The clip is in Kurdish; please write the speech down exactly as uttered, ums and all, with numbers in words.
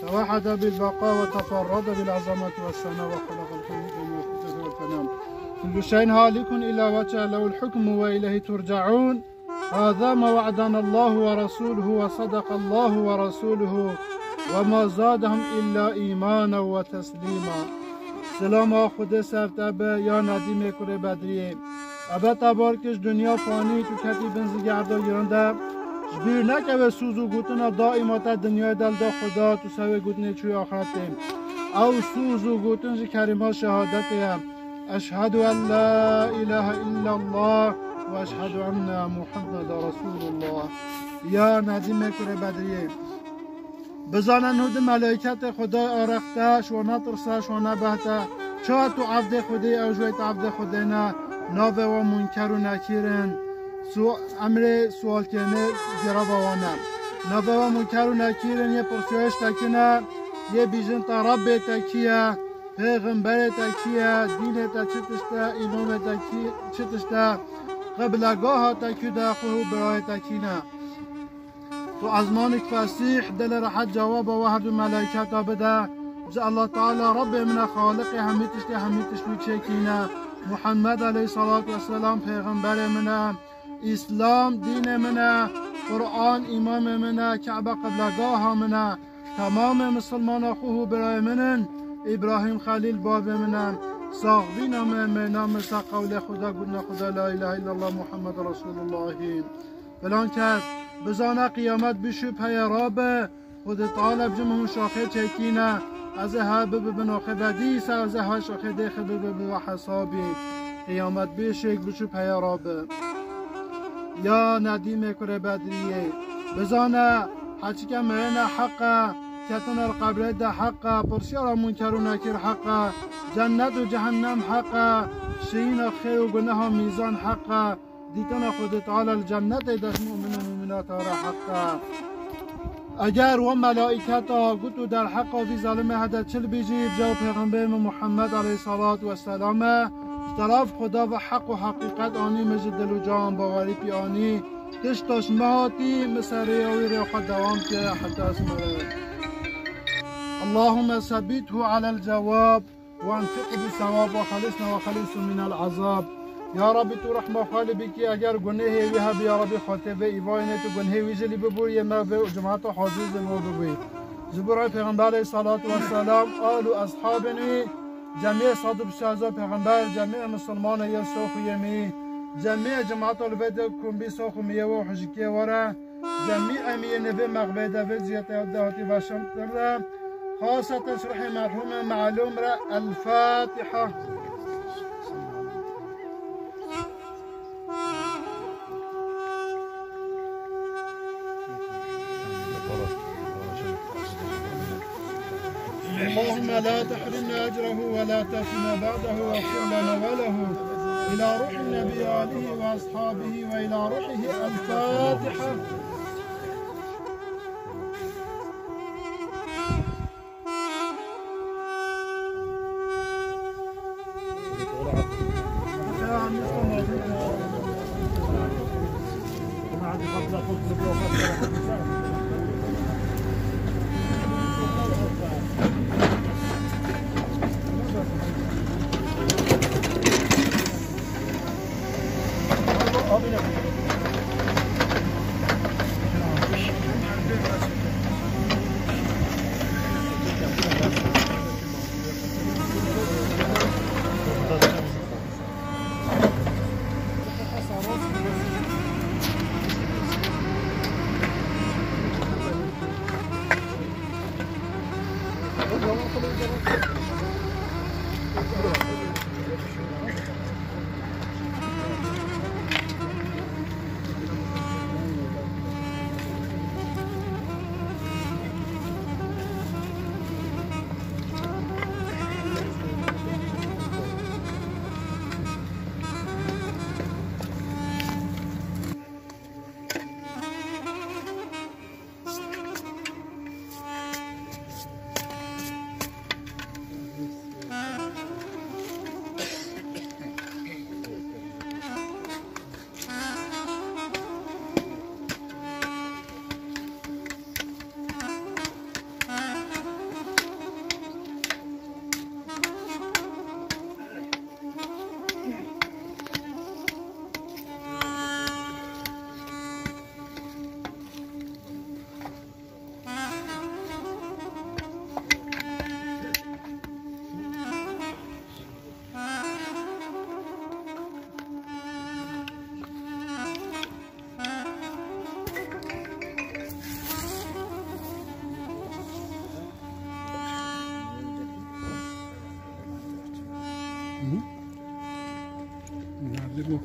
توحد بالبقاء وتفرد بالعظمة والثناء وخلق الخلق والفناء. كل شيء هالك إلا وجهه له الحكم وإليه ترجعون. هذا ما وعدنا الله ورسوله وصدق الله ورسوله وما زادهم إلا إيمانا وتسليما. Silama Xwedê ser te be ya Nedîmê kurê Bedriyê. Ebe te bar kir ji dinya fanî, tu ketî bin zigerda giran de. Ji bîr nekeve sûz û gotina daîma te dinyayê de li da Xweda, tu ser wê gotinê çûyî axretê. Ew sûz û gotin ji kerîma şehadetê ye. Eşhedü en la ilahe illallah ve eşhedü enne Muhammeden Resulullah. Ya Nedîmê kurê Bedriyê. Bizane nû di melaîketê Xwedayê arexte, ji wan netirse, ji wan nebehte. Çawa tu evdê Xwedê, ew ji wê tu evdê Xwedê ne. Navê wan Munker û Nekîr in. Su-, emrê sualkirine girava wan e. Navê wan Munker û Nekîr in, yê pirsiyariş te kine, yê bîjin te Rebbê te kî ye, pêxemberê te kî ye, dînê te çi tişt e, îmamê te kî, çi tişt e, qiblegaha te kû de, xwe û birayê te kî ne. Tu ezmanik fesîh, dilê rehet cewaba we her du melaîketa bide. Ji Allah Teala Rebbê min e, Xaliqê hemî tiştê, hemî tişt wî çêkîne. Muhammed aleyhissalatu vesselam pêxemberê min e. Îslam dînê min e. Quran îmamê min e. Kebe qiblegaha min e. Temamê misilmana xwe û birayê min in. Îbrahîm Xelîl bavê min e. Saxbîna me, meyna me ser qewlê Xuda, gotina Xuda, la ilahe illallah Muhammed Resulullahî. Filan kes bizane qiyamet bi şubheye rabe, Xwedê Teala bi cim hûn şaxê çêkîne, ez ê ha bibi bin axê bedîse, ez ê ha şaxê dêxê bibi bi hesabî. Qiyamet bêşek bi şubheye rabe. Ya Nedîmê kurê Bedriyê, bizane, heçike mirine heq e, ketine li qebrê de heq e, pirsiyara Munker û Nekîr heq e, cennet û cehennem heq e, şiyîna xêr û guneha mîzan heq e, dîtina Xwedê Teala li cennetê de ji mu'min û mu'minata re heq e. Eger wan melaîketa got û derheqa vî zalimê hede çi li bî jî, bi cewab pêxemberê me Muhammed aleyhissalatu vesselam e, ji teref Xweda ve heq û heqîqet anî, min ji dil û can bawerî pê anî, tişta ji me hatî, min ser rêya wî rêya xwe dewam kir heta ez mire. اللهم ثبته على الجواب. وأنفقه بالثواب وخلصنا وخلصه من العذاب. Ya Rabbî, tu rehma xwe lê bikî, eger gunehê wî hebî, ya Rabbî, xatê vê îvayê nê tu gunehê wî jî lî bibûrî, yê me vê û cemaeta hazir zilwa bibûyî. Ji bo rê Pêxember aleyhissalatu vesselam, al û eshabên wî, cemiyê sed û bîst hezar Pêxember, cemiyê misilmanê yê sox û yê mî, cemiyê cemaeta li vê de kumbî sox û miyê we û hijikê we re, Cemî em yên vê mexbê de vê cihê de hatî veşantin re, xaseten ji ruhê merhûmê melûm re El Fatiha. اللهم لا تحرمنا أجره ولا تفتنا بعده واغفر لنا وله إلى روح النبي وآله وأصحابه وإلى روحه الفاتحة. Nerede bu?